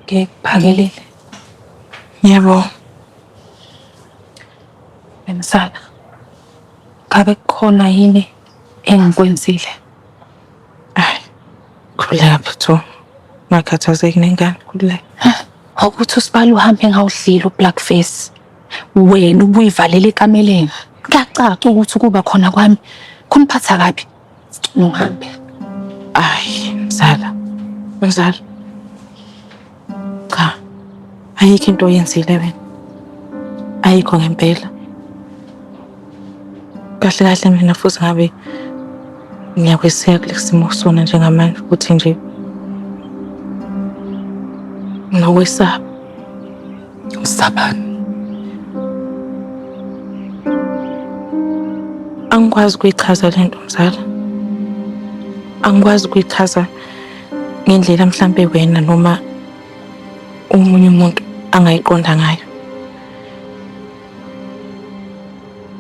Ngikuphakelile. Ngiyabonga. Msala. Ngabe kukhona yini engikwenzile? Ay. Khululeka Phuthu. Ungakhathazeki nengane, khululeka. Awukuthi usibali uhambe engawudlile ublack face. Wena ubuyivalela ekameleni. Kuyacaca ukuthi ukuba khona kwami kumphatha kabi. Ngihambe. Ay, mzala. Mzala. Cha. Ayikho into oyenzile wena. Ayikho ngempela. Kahle kahle mina futhi ngabe ngiyakweseka kulesi simo kusona njengamanje ukuthi nje nginokwesaba. Usabani? Angikwazi ukuyichaza le nto mzala. Angikwazi ukuyichaza ngendlela mhlampe wena noma omunye umuntu angayiqonda ngayo.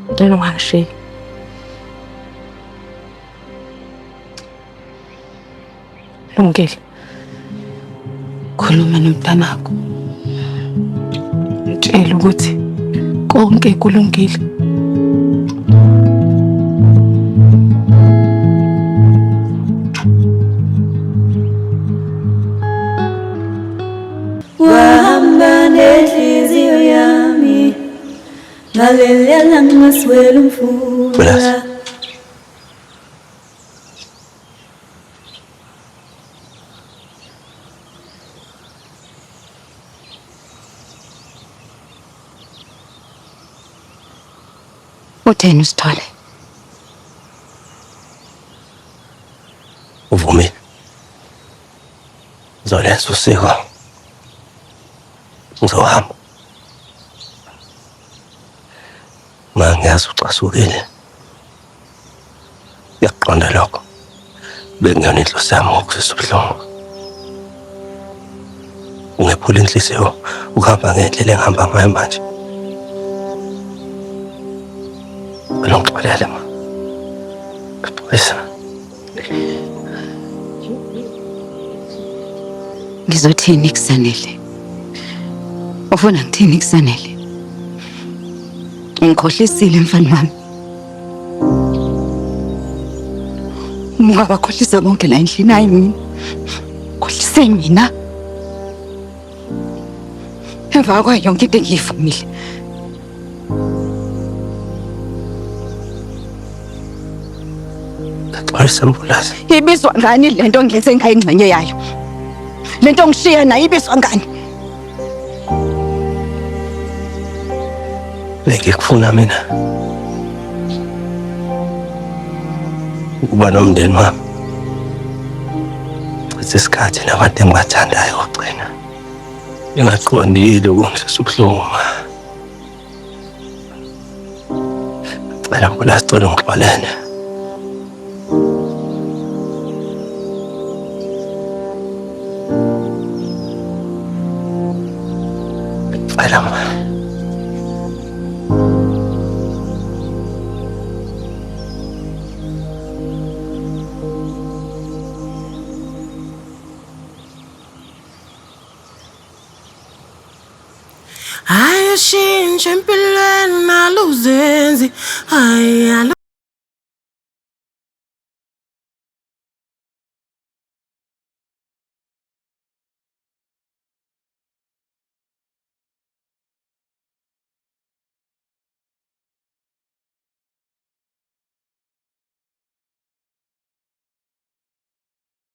Ngicela ungangishiyi. Lungile. Khuluma nomntanakho. Mtshele ukuthi konke kulungile. Wahamba nenhliziyo yami ngaleliya langa siwela umfula. Utheni uSithole? Uvumile. Ngizolenza usiko. Ngizohamba. Ma ngiyazi ucasukile. Ngiyakuqonda lokho. Bekungeyona inhloso yami ngokuzwisa ubuhlungu. Ungephula inhliziyo ukuhamba ngendlela engihamba ngayo manje. Cela ungixolele ma. Ngixolisa. Ngizothini kuSanele? Ufuna ngithini kuSanele? Ungikhohlisile mfana wami. Ungabakhohlisa bonke la endlini, hayi mina. Khohlise mina. Emva kwayo yonke into engiyivumile. Xolisa Mbulazi. Ibizwa ngani lento ngenze ngayingxenye yayo? Lento ngishiya nayo ibizwa ngani? Bengikufuna mina ukuba nomndeni wami. Chitha isikhathi nabantu engibathandayo kokugcina. Ngingaqondile ukungizwisa ubuhlungu ma. Cela Mbulazi, cela ungixolele. Cela ma. Hayi ushintshe empilweni aluzenzi hayi alu.